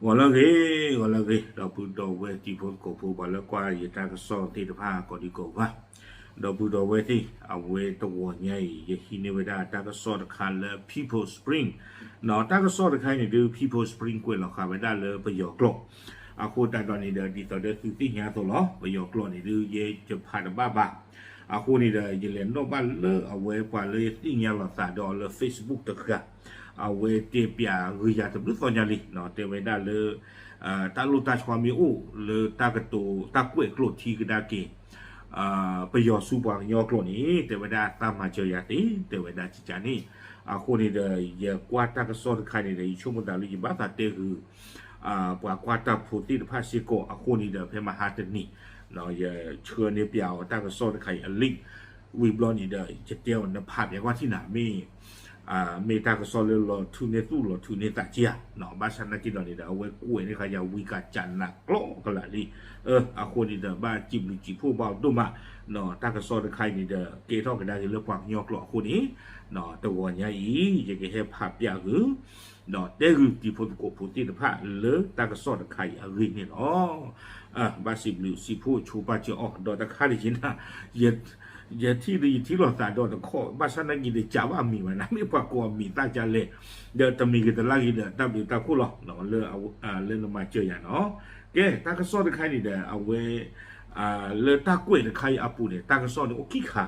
ဂီၤလၢအဂ့ၤ, ဂီၤလၢအဂ့ၤ, ဒီပုၢ်ဒီဝဲၢ်တံၤဖိသကိးဖိ ပှၤလၢကွၢ်ယတၢ်ကစီၣ်သ့ၣ်တဖၣ်ကိးဒံကိးဂၤ, ဒီပုၢ်ဒီဝဲၢ်သ့ၣ်, အဝဲတဂီၤညါအံၤ ယဟံးန့ၢ်ဝဲဒၣ်တၢ်ကစီၣ်တခါလၢ People Spring, တၢ်ကစီၣ်တခါအံၤန့ၣ်ဒုး People Spring ကွဲးလီၤဃာ်ဝဲဒၣ်လၢပယီၤကျိာ်, အဃိသတးဒီးန့ၣ်ဒီး ဒ်သိးဒီးသုသ့ၣ်ညါအသိးလီၤ, ပယီၤကျိာ်န့ၣ်ဒုး ယဲယဖးတဘၣ်ဘၣ်, အဃိန့ၣ်ဒီး ယလဲၤနီၣ်ဘၣ်လၢအဝဲပှၤလၢယသ့ၣ်ညါလီၤသးဒီးလၢ Facebook တဂၤ, အဝဲတဲပၠးဂ့ၤယၤတဘျုးသီညါလံ, တဲဝဲဒၣ်လၢ တၢ်လိၣ်တၢ်ဆှီမ့ၢ်အိၣ်လၢတၢ်ကတိၤတၢ်ကွဲးကျိာ်ထံကဒါက့ၤ ပယီၤဆူပှၤကညီကျိာ်န့ၣ် တဲဝဲဒၣ်သးမၤစၢၤယၤသ့, တဲဝဲဒၣ်ကကန့ၣ်, အဃိန့ၣ်ဒီး ယကွၢ်တၢ်ကစီၣ်တခါန့ၣ်ဒီး ယဆိကမိၣ်သးလၢယဘၣ်သးတဲဂုာ် ပှၤကွၢ်တၢ်ဖိသ့ၣ်တဖၣ်စ့ၢ်ကီး, အဃိန့ၣ်ဒီး ဖဲမဟါတနံၤ ယဆှၢန့ၢ်ပၠးအီၤတၢ်ကစီၣ်တခါအံၤအ link, ဝံၤဘျီန့ၣ်ဒီး ယတဲအီၤနဖးပၠးကွၢ်ထံၣ်နၤ မ့ၢ် မ့ၢ်တၢ်ကစီၣ်လၢလီၤထူန့ၢ်သူၣ်လီၤထူန့ၢ်သးက့ဧါ, ဘၣ်ဆၣ်နာ်က့ဒီးန့ၣ်ဒီး အဝဲကွဲးန့ၢ်ဃာ်ယၤဝံၤကးကးနးကျိးကလာ်လံ, အဃိန့ၣ်ဒီး ဘၣ်စံးဘျုးစံးဖှိၣ်ဘၣ်အီၤဒိၣ်မး, တၢ်ကစီၣ်တခါအံၤန့ၣ်ဒီး ကဲထီၣ်ကဒါက့ၤလၢပှၤကညီကျိာ်အဃိန့ၣ်, တဂီၤညါအံၤ ယကဟဲဖးပၠးဂုာ် ဒီးတဲဂုာ်တံၤဖိသကိးဖိသ့ၣ်တဖၣ်လၢတၢ်ကစီၣ်တခါအံၤအဂ့ၢ်န့ၣ်လီၤ. ဘၣ်စံးဘျုးစံးဖှိၣ်ဆိပာ်စၢၤအီၤ ဒီးတခါတယံၤနၤ, ယထံၣ်ဒီးယထံၣ်လိာ်သးဒီးတခီ ဘၣ်ဆၣ်နာ်က့ဒီး ကးဘၣ်မံၤဘၣ်နၤ မ့ၢ်ပှၤကိးအမံၤသၣ်ကလဲၣ်, ဒီးတမံၤဂ့ၤတလါဂ့ၤဒီး တၢ်ဘျုးတၢ်ဖှိၣ်လီၤ လၢနမၤစၢၤယၤနီၤ. ကဲ တၢ်ကစီၣ်တခါန့ၣ်ဒီး အဝဲ လၢတၢ်ကွဲးတခါအံၤအပူၤန့ၣ် တၢ်ကစီၣ်န့ၣ်အိၣ်ခံခါ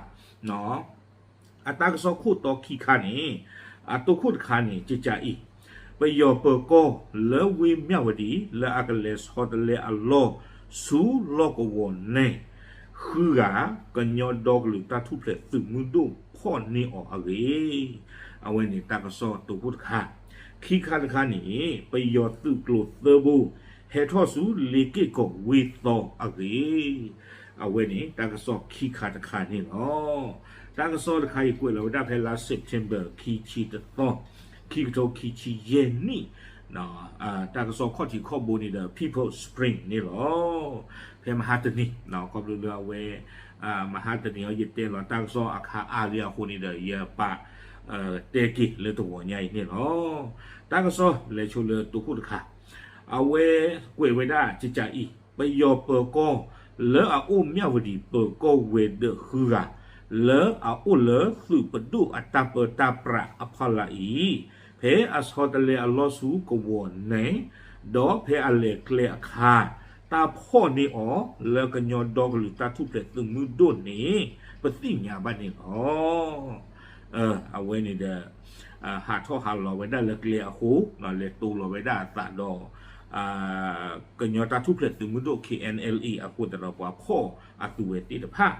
အတၢ်ကစီၣ်ခိၣ်တီခံခါန့ၣ်, အတိခိၣ်တခါန့ၣ် ကကးအံၤ, ပယီၤပၢၤကီၢ်လၢဝ့ၢ်မၠၣ်ဝတံၤ လၢအကလဲၤဆီတလဲအလီၢ်ဆူလီၢ်ကဝီၤန့ၣ်, ဃုဂၤ ကညီဒီကလုာ်တၢ်ထူၣ်ဖျဲးသုးမုၢ်ဒိၣ်ဖီၣ်န့ၢ်အီၤအဂ့ၢ်, အဝဲန့ၣ်တၢ်ကစီၣ်တိခိၣ်တခါ, ခံခါတခါန့ၣ် ပယီၤသုးကျိၤသၢဘိ ဟဲထီၣ်ဆူလ့ၤက့ၢ်ကီၤဝ့ၢ်သီအဂ့ၢ် အဝဲန့ၣ် တၢ်ကစီၣ်ခံခါတခါန့ၣ်လီၤ. တၢ်ကစီၣ်တခါအံၤကွဲးလီၤဝဲဒၣ်ဖဲလါ September ခံဆံတသီ, ခံကထိခံဆံယဲၢ်နံၣ်, တၢ်ကစီၣ်ခီၣ်ထံးခီၣ်ဘိန့ၣ်ဒီး People Spring န့ၣ်လီၤ. ဖဲမဟါတနံၤ, ခီဖျိလၢအဝဲ မဟါတနံၤအံၤ ယတဲလီၤတၢ်ကစီၣ်အခါအါလံအဃိန့ၣ်ဒီး ယပာ် တဲက့ၤလၢတဂီၤညါအံၤန့ၣ်လီၤ. တၢ်ကစီၣ်လဲၤဆိလၢတိခိၣ်တခါ, အဝဲကွဲးဝဲဒၣ်ကကးအံၤ, ပယီၤပၢၤကီၢ်လၢအအိၣ်မၠၣ်ဝတံၤပၢၤကီၢ်ဝဲၤဒၢးဃုဂၤ, လၢအအိၣ်လၢသုးပဒိၣ်အတၢ်ပၢတၢ်ပြးအဖီလာ်အံၤ, ဖဲအဆီတလဲအလီၢ်ဆူကဝီၤန့ၣ်, ဒီးဖဲအလဲၤကျဲအခါ, တၢ်ဖီၣ်န့ၢ်အီၤလၢကညီဒီကလုာ်တၢ်ထူၣ်ဖျဲးသုးမုၢ်ဒိၣ်န့ၣ် ပသ့ၣ်ညါဘၣ်န့ၣ်လီၤ. အဝဲန့ၣ်ဒီး ဟးထီၣ်ဟးလီၤဝဲဒၣ်လၢကျဲအဃိ, လဲၤတိၢ်လီၤဝဲဒၣ်အသးဒီး ကညီတၢ်ထူၣ်ဖျဲးသုးမုၢ်ဒိၣ် K N L A အဃိသတးဒီးပှၤဖီၣ်အသုးဝဲသ့ၣ်တဖၣ်,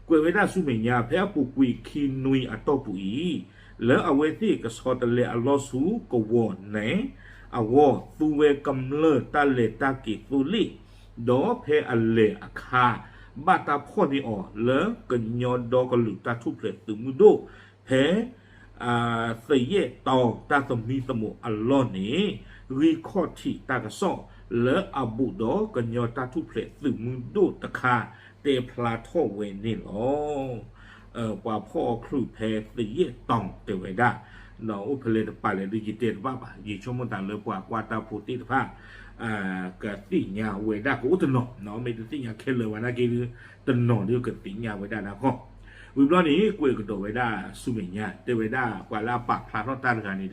ကွဲးဝဲဒၣ်ဆူမဲာ်ညါ ဖဲအပူၤကွံာ်ခံနွံအတီၢ်ပူၤအံၤ, လၢအဝဲသ့ၣ်ကဆီတလဲအလီၢ်ဆူကဝီၤန့ၣ်အဂီၢ် သူဝဲကမျၢၢ်တၢ်လဲၤတၢ်က့ၤသိလ့ၣ်, ဒီးဖဲအလဲၤအခါ ဘၣ်တၢ်ဖီၣ်န့ၢ်အီၤလၢကညီဒီကလုာ်တၢ်ထူၣ်ဖျဲးသုးမုၢ်ဒိၣ် ဖဲ သယဲၣ်တီတၢ်သမံသမိးအလီၢ်န့ၣ် ဂံၢ်ခီၣ်ထံးတၢ်ကစီၣ်လၢအဘူးဒီးကညီတၢ်ထူၣ်ဖျဲးသုးမုၢ်ဒိၣ်တခါ တဲဖျါထီၣ်ဝဲန့ၣ်လီၤ. ပှၤဖီၣ်အီၤချုးဖဲသယဲၣ်တီတဲဝဲဒၣ်, အိၣ်ဖဲလဲၣ်တပၤလဲၣ်ဒုးယတဲတဘၣ်ဘၣ်, ယဆိကမိၣ်သးလၢပှၤကွၢ်တၢ်ဖိသ့ၣ်တဖၣ် ကသ့ၣ်ညါဝဲဒၣ်ကအိၣ်တနီၤ, မ့ၢ်တသ့ၣ်ညါခဲလၢာ်ဘၣ်နာ်က့ဒုး တနီၤဒုးကသ့ၣ်ညါဝဲဒၣ်ဒၣ်ခီ. ဝံၤဘျီန့ၣ် ကွဲးကဒီးဝဲဒၣ်ဆူမဲာ်ညါ, တဲဝဲဒၣ်ပှၤလၢအပာ်ဖျါထီၣ်တၢ်တဂၤန့ၣ်ဒီး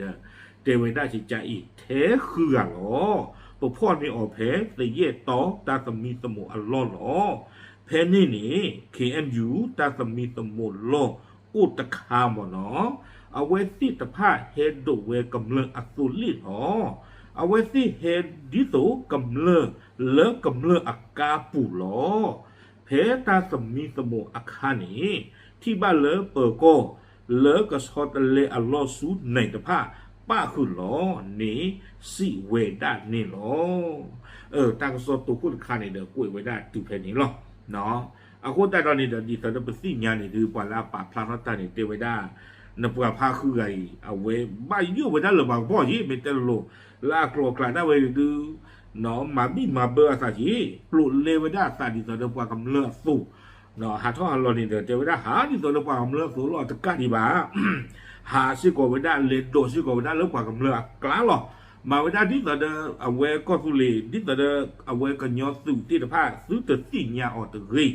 တဲဝဲဒၣ်ကကးအံၤ ထဲဃုဂၤလီၤ. ပဖီၣ်န့ၢ်အီၤဖဲသယဲၣ်တီတၢ်သမံသမိးအလီၢ်လီၤ. ဖဲန့ၣ်န့ၣ် K N U တၢ်သမံသမိးလီၢ်အိၣ်တခါမ့ၢ်နီၤ, အဝဲသ့ၣ်တဖၣ်ဟဲဒိးဝဲကမျၢၢ်အသိလ့ၣ်လီၤ. အဝဲသ့ၣ်ဟဲဒ်သိးကမျၢၢ်လၢကမျၢၢ်အကါပူၤလီၤ. ဖဲတၢ်သမံသမိးအခါန့ၣ် ထံၣ်ဘၣ်လၢပၢၤကီၢ်လၢကဆီတလဲအလီၢ်ဆူန့ၣ်တဖၣ် ပၣ်ဃုာ်လီၤန့ၣ် စံးဝဲဒၣ်န့ၣ်လီၤ. တၢ်ကစီၣ်တိခိၣ်တခါန့ၣ်ဒီး ကွဲးဝဲဒၣ်တုၤဖဲန့ၣ်လီၤ. အဃိသတးဒီးန့ၣ်ဒီး ဒ်သိးဒီးပသ့ၣ်ညါန့ၣ်ဒုး ပှၤလၢအပာ်ဖျါထီၣ်တၢ်န့ၣ် တဲဝဲဒၣ် နပှၤဖးဃုဂၤအံၤ အဝဲဘၣ်ယိၣ်ဝဲဒၣ်လၢပှၤကပီၢ်က့ၤ မ့ၢ်တဲလိၤ လၢအကျိၤအကျဲဒၣ်ဝဲဒုး မၤဘံၣ်မၤဘၢအသးက့ၤ ပျိးလဲဝဲဒၣ်အသးဒ်သိးဒီးပှၤကမျၢၢ်အသိး, ဟးထီၣ်ဟးလီၤန့ၣ်ဒီး တဲဝဲဒၣ်ဟးဒ်သိးဒီးပှၤကမျၢၢ်အသိးလီၤ တကးဒံးဘၣ်, ဟးစ့ၢ်ကီးဝဲဒၣ် လဲၤဒိးစ့ၢ်ကီးဝဲဒၣ်လၢပှၤကမျၢၢ်အကျါလီၤ. မၤဝဲဒၣ်ဒ်သိးဒီးအဝဲကီၢ်သူလ့ၤ ဒ်သိးဒီးအဝဲကညီသုးသ့ၣ်တဖၣ် သုတသ့ၣ်ညါအီၤတဂ့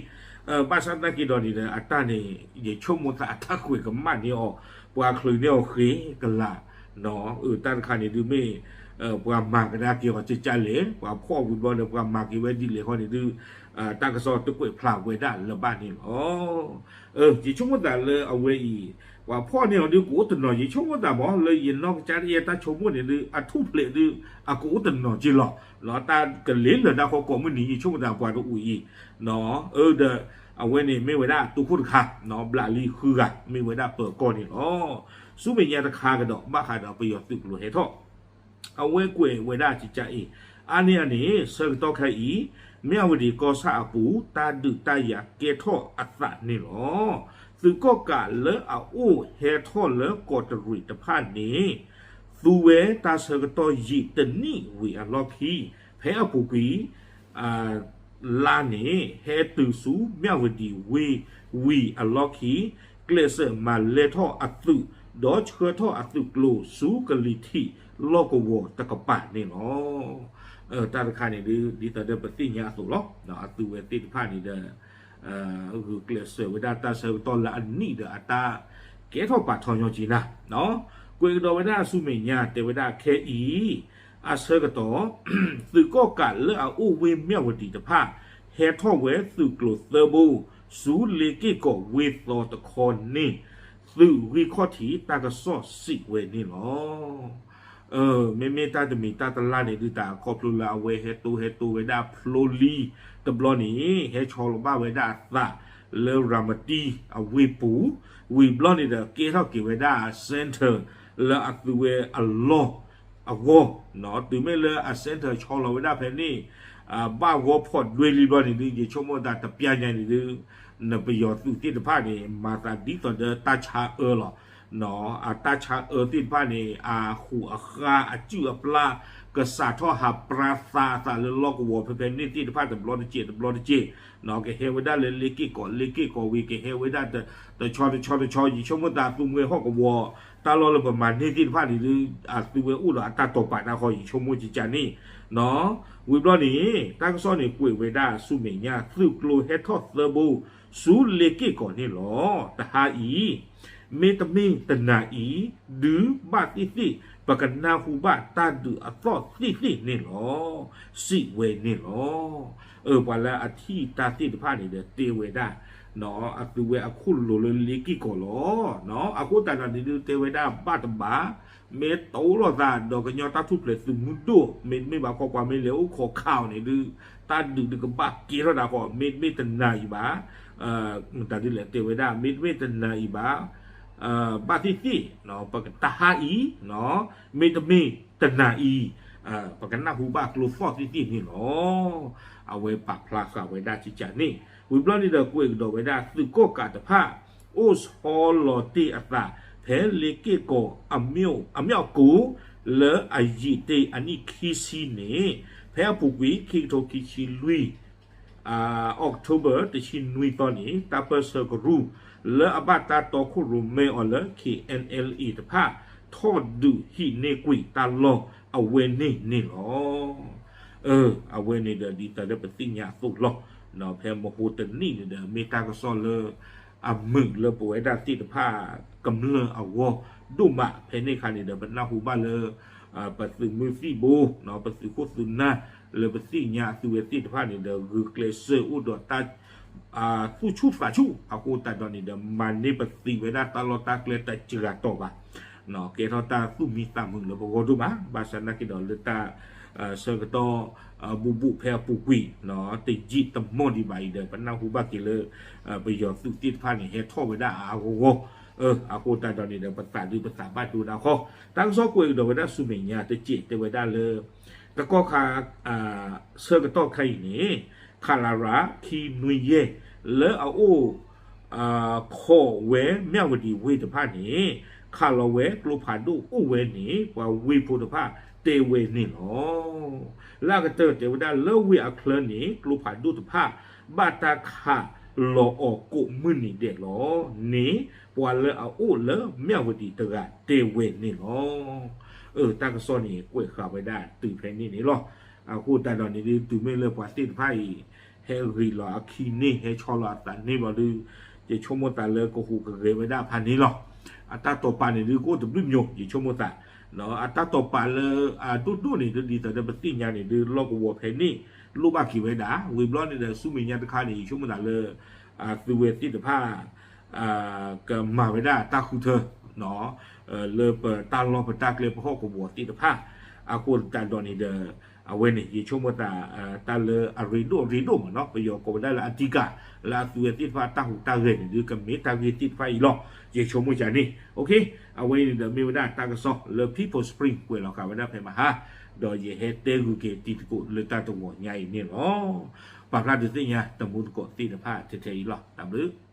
ၤ. ဘၣ်ဆၣ်သနာ်က့ဒီးန့ၣ်ဒီး အတၢ်န့ၣ် ယဆိကမိၣ်သးအတၢ်ကွဲးကမၣ်န့ၢ်အီၤ, ပှၤချုးန့ၢ်အီၤဃ့ကလာ်, အတၢ်တခါန့ၣ်ဒုးမ့ၢ် ပှၤမၤကဒါက့ၤအီၤကကၢ်လဲၣ်, ပှၤဖီၣ်ဝံၤဘျီဒီး ပှၤမၤက့ၤဝဲဒ်လဲၣ်ဃီန့ၣ်ဒုး တၢ်ကစီၣ်တကွဲးဖျါဝဲဒၣ်လၢၤဘၣ်န့ၣ်လီၤ. ယဆိကမိၣ်သးလၢအဝဲအံၤ ပှၤဖီၣ်န့ၢ်အီၤဒုးကအိၣ်တနီၤ ယဆိကမိၣ်သးမ့ၢ် လၢယနီၢ်ကစၢ်တအဲၣ်တၢ်ဆိကမိၣ်န့ၣ်ဒုး အထူၣ်ဖျဲးဒုး အကအိၣ်တနီၤက့လီၤ. တၢ်ကလ့ၤလၢာ်တၢ်ဃီကိးမုၢ်နံၤ ယဆိကမိၣ်သးပှၤတအိၣ်အံၤ ဒီးအဝဲန့ၣ်မ့ၢ်ဝဲဒၣ်တိခိၣ်တခါ, ဘျးလံဃုဂၤ မ့ၢ်ဝဲဒၣ်ပၢၤကီၢ်န့ၣ်လီၤ. ဆူမဲာ်ညါတခါကဒီး ဘၣ်ဃးဒီးပယီၤသုးကျိၤဟဲထီၣ် အဝဲကွဲးဝဲဒၣ်ကကၢ်အံၤ, အါန့ၢ်အန့ၣ် ဆၢကတီၢ်ခဲအံၤ မၠၣ်ဝတံၤကီၢ်ဆၣ်အပူၤ တၢ်ဒုးတၢ်ယၤကဲထီၣ်အသးန့ၣ်လီၤ. သုးကီၣ်ကးလၢအအိၣ်ဟဲထီၣ်လၢကီးတရံးတဖၣ်န့ၣ် သူဝဲတၢ်ဆၢကတီၢ်ယံာ်တနံၣ်ဝံၤအလီၢ်ခံ ဖဲအပူၤကွံာ် လါန့ၣ် ဟဲတုၤဆူမၠၣ်ဝတံၤဝ့ၢ်ဝံၤအလီၢ်ခံ ကျဲးစၢးမၤလဲၢ်ထီၣ်အသုး ဒီးဆှၢထီၣ်အသုးကျိၤဆူကလံၤထံးလီၢ်ကဝီၤတကပၤန့ၣ်လီၤ. တၢ်တခါန့ၣ်ဒုး ဒ်သိးဒီးပသ့ၣ်ညါအသိးလီၤ. အသုးဝဲသ့ၣ်တဖၣ်န့ၣ်ဒီး ဂုာ်ကျဲးစၢးဝဲဒၣ်တၢ်ဆၢကတီၢ်လၢအနံၣ်ဒီးအတၢ်ကဲထီၣ်ပာ်ထီၣ်ညီက့ၤနၤ, ကွဲးကဒီးဝဲဒၣ်ဆူမဲာ်ညါ တဲဝဲဒၣ်ခဲအံၤ အဆၢကတီၢ် သုးကီၣ်ကးလၢအအိၣ်ဝ့ၢ်မၠၣ်ဝတံၤတဖၣ် ဟဲထီၣ်ဝဲသုးကျိၤသၢဘိ ဆူလ့က့ၢ်ကီးဝ့ၢ်သီတခီန့ၣ် သုးဂံၢ်ခီၣ်ထံးတၢ်ကစီၣ်စံးဝဲန့ၣ်လီၤ. မ့မ့ၢ်တၢ်တမံၤတၢ်တလါန့ၣ်ဒုး တၢ်ခီဖျိလၢအဝဲဟဲတိဟဲတိဝဲဒၣ်ဖျိလံတဘျီန့ၣ် ဟဲဆီလီၤဘၣ်ဝဲဒၣ်အသးလၢရၤမတံအဝ့ၢ်ပူၤ, ဝံၤဘျီန့ၣ်ဒီး ကဲထီၣ်က့ၤဝဲဒၣ် center လၢအသုးဝဲအလီၢ်အဂီၢ်, တုၤမ့ၢ်လၢအ center ဆီလီၤဝဲဒၣ်ဖဲန့ၣ် ဘၣ်ဂီၢ်ဖီၣ်ဒွဲလံဘျီန့ၣ်ဒုး ယဆိကမိၣ်သးတပျၢ်ညါန့ၣ်ဒုး နပယီၤသုးသ့ၣ်တဖၣ်န့ၣ် မၤသးဒ်သိးဒီးတၢ်ဆါအၢလီၤ. အတၢ်ဆါအၢသ့ၣ်တဖၣ်န့ၣ် အဟူးအဃါအစုၣ်အပျၢ် ကစးထီၣ်ဟးပြါသးအသးလၢလီၢ်ကဝီၤဖဲဖဲန့ၣ်သ့ၣ်တဖၣ် တဘျီတက့ၢ်တဘျီတက့ၢ်, ကဟဲဝဲဒၣ်လၢလ့က့ၢ်ကီး လ့က့ၢ်ကီးဝံၤ ကဟဲဝဲဒၣ်တဆီတဆီတဆီ ယဆိကမိၣ်သးသုးမုၢ်ဟီၣ်ကဝီၤ တၢ်လီၢ်လၢပမၤန့ၢ်သ့ၣ်တဖၣ်န့ၣ်ဒုး အသုးဝဲအိၣ်ဒီးအတၢ်တိာ်ပာ်တၢ်ဃီ ယဆိကမိၣ်ကကၢ်န့ၣ် ဝံၤဘျီန့ၣ် တၢ်ကစီၣ်န့ၣ်ကွဲးဝဲဒၣ်ဆူမဲာ်ညါ သုးကျိၤဟဲထီၣ်သၢဘိ ဆူလ့က့ၢ်ကီးန့ၣ်လီၤ. တဟါအံၤ မ့တမ့ၢ်တနၤအံၤ ဒုးဘၣ်သ့ၣ်သ့ၣ် ပကနၢ်ဟူဘၣ်တၢ်ဒုးအသီၣ်သ့ၣ်သ့ၣ်န့ၣ်လီၤ. စံးဝဲန့ၣ်လီၤ. ပှၤလၢအထံၣ်တၢ်သ့ၣ်တဖၣ်န့ၣ်ဒီးတဲဝဲဒၣ် အသုးဝဲအခိၣ်လိၤလၢလ့က့ၢ်ကီးလီၤ. အဃိသတးဒီးန့ၣ်ဒုးတဲဝဲဒၣ်ဘၣ်တဘၣ် မ့ၢ်တိလိာ်သးဒီးကညီတၢ်ထူၣ်ဖျဲးသုးမုၢ်ဒိၣ် မ့တမ့ၢ်ဘၣ်ခီ ပှၤမ့ၢ်လဲၤအိၣ်ခိးခးအီၤန့ၣ်ဒုး တၢ်ဒုးဒုးကဘၣ်ကဲထီၣ်ဒၣ်ဃီ မ့တမ့ၢ်တနၤအံၤဘၣ် တၢ်ဒ်လဲၣ်တဲဝဲဒၣ် မ့တမ့ၢ်တနၤအံၤဘၣ် ဘၣ်သ့ၣ်သ့ၣ် ပကတဟါအံၤ မ့တမ့ၢ်တနၤအံၤ ပကနၢ်ဟူဘၣ်ကျိသီၣ်သ့ၣ်သ့ၣ်န့ၣ်လီၤ. အဝဲပာ်ဖျါဃာ်ဝဲဒၣ်ကကၢ်န့ၣ် ဝံၤဘျီန့ၣ်ဒီးကွဲးကဒီးဝဲဒၣ်သုးကီၣ်ကးတဖၣ် အိၣ်ဆီလီၤတ့ၢ်အသး ဖဲလ့က့ၢ်ကီးအမၠိၣ်ကိ လၢအယံာ်တ့ၢ်အနံၣ်ခံဆံန့ၣ် ဖဲအပူၤကွံာ် ခံကထိခံဆံလွံၢ် October တဆံနွံသီန့ၣ် တၢ်ပၢၢ်ဆၢကရူၢ် လၢအဘၣ်တၢ်တီခိၣ်ရိၣ်မဲအီၤလၢ K N L A တဖၣ် ထီၣ်ဒုးဟံးန့ၢ်ကွံာ်တၢ်လီၢ်အဝဲန့ၣ်န့ၣ်လီၤ. အဝဲန့ၣ်ဒီးဒ်သိးလၢပသ့ၣ်ညါအသိးလီၤ. ဖဲမဟိတနံၣ်န့ၣ်ဒီး မ့ၢ်တၢ်ကစီၣ်လၢ အမုာ်လၢပဝဲဒၣ်သ့ၣ်တဖၣ်ကမျၢၢ်အဂီၢ်ဒိၣ်မး ဖဲန့ၣ်အခါန့ၣ်ဒီး ပနၢ်ဟူဘၣ်လၢ ပသုးမုၢ်သံၣ်ဘိ ပသုးခိၣ်သုးနၢ် လၢပသ့ၣ်ညါအသုးဝဲသ့ၣ်တဖၣ်န့ၣ်ဒီး ဂုာ်ကျဲးစၢးအိၣ်ဒီးတၢ် သူၣ်ဆူၣ်သးဆူၣ် အဃိသတးဒီးန့ၣ်ဒီး မၤန့ၢ်ပသံးဝဲဒၣ်တၢ်လီၢ်တၢ်ကျဲတစှၤတီၤဘၣ် ကဲထီၣ်တၢ်သူၣ်မံသးမုာ်လၢပဂီၢ်ဒိၣ်မး ဘၣ်ဆၣ်သနာ်က့ဒီးလၢတၢ် ဆၢကတီၢ် ဘူးဘူးဖဲအပူၤကွံာ် တယံာ်တမီၢ်ဒံးဘၣ်အံၤဒီး ပနၢ်ဟူဘၣ်က့ၤလၢ ပယီၤသုးသ့ၣ်တဖၣ်န့ၣ် ဟဲထီၣ်ဝဲဒၣ်အါအါဂီၢ်ဂီၢ် အဃိသတးဒီးန့ၣ်ဒီး ပသးဒုးပသးဘၣ်ဒိဒၣ်ဃီ တၢ်ကစီၣ်ကွဲးကဒီးဝဲဒၣ်ဆူမဲာ်ညါတစဲးတဲဝဲဒၣ်လၢ တကီၢ်ခါ ဆၢကတီၢ်ခဲအံၤန့ၣ် ခလရ ခံနွံယဲၢ် လၢအအိၣ် ခိးဝဲမၠၣ်ဝတံၤဝ့ၢ်တဖၣ်န့ၣ် ခးလီၤဝဲကျိဖးဒိၣ်အိၣ်ဝဲန့ၣ် ပှၤဝ့ၢ်ဖိတဖၣ်တဲဝဲန့ၣ်လီၤ. လၢအကတၢၢ်တဲဝဲဒၣ်လၢဝ့ၢ်အချၢန့ၣ် ကျိဖးဒိၣ်တဖၣ် ဘၣ်တၢ်ခးလီၤအီၤကိးမုၢ်နံၤဒဲးလီၤန့ၣ် ပှၤလၢအအိၣ်လၢမၠၣ်ဝတံၤတဂၤတဲဝဲန့ၣ်လီၤ. တၢ်ကစီၣ်န့ၣ် ကွဲးဃာ်ဝဲဒၣ်တုၤဖဲန့ၣ်န့ၣ်လီၤ. အဃိသတးဒီးန့ၣ်ဒုး တုၤမ့ၢ်လၢပှၤသ့ၣ်တဖၣ်အံၤ ဟဲဂ့ၤလီၤအခံန့ၣ် ဟဲဆီလီၤအသးန့ၣ်ဘျီဒုး ယဆိကမိၣ်သးလၢကဟူးကဂဲၤဝဲဒၣ်ဖးန့ၣ်လီၤ. အတၢ်တိာ်ပာ်န့ၣ်ဒုး ကအိၣ်တဘျုးမျိုး ယဆိကမိၣ်သး အတၢ်တိာ်ပာ်လၢအဒိၣ်ဒိၣ်န့ၣ်ဒုး ဒ်သိးဒီးပသ့ၣ်ညါန့ၣ်ဒုး လီၢ်ကဝီၤဖဲန့ၣ် လိၣ်ဘၣ်က့ၤဝဲဒၣ် ဝံၤဘျီန့ၣ်ဒီး ဆူမဲာ်ညါတခါန့ၣ် ယဆိကမိၣ်သးလၢ အသုဝဲသ့ၣ်တဖၣ် ကမၤဝဲဒၣ်တၢ်ဃုထၢ လၢပတၢ်လီၢ်ပတၢ်ကျဲပဟီၣ်ကဝီၤသ့ၣ်တဖၣ် အဃိသတးဒီးန့ၣ်ဒီး အဝဲန့ၣ် ယဆိကမိၣ်သး တၢ်လၢအရ့ဒိၣ်ရ့ဒိၣ်မးနီၤ ပယီၤကိးဝဲဒၣ်လၢအဓိက လၢအသုဝဲသ့ၣ်တဖၣ်တၢ်ဟူးတၢ်ဂဲၤန့ၣ်ဒုး ကမ့ၢ်တၢ်ဂ့ၢ်သ့ၣ်တဖၣ်အံၤလီၤ. ယဆိကမိၣ်ယၤန့ၣ် အဝဲန့ၣ်ဒီးမ့ၢ်ဝဲဒၣ်တၢ်ကစီၣ်လၢ People Spring ကွဲးလီၤဃာ်ဝဲဒၣ်ဖဲမဟါ ဒီးယဟဲတဲဂုာ်က့ၤတံၤသကိးလၢတၢ်တဂီၤညါအံၤန့ၣ်လီၤ. ပာ်ဖျါဒုးသ့ၣ်ညါတမူသကိးသ့ၣ်တဖၣ်ထဲထဲအံၤလီၤ. တၢ်ဘျုး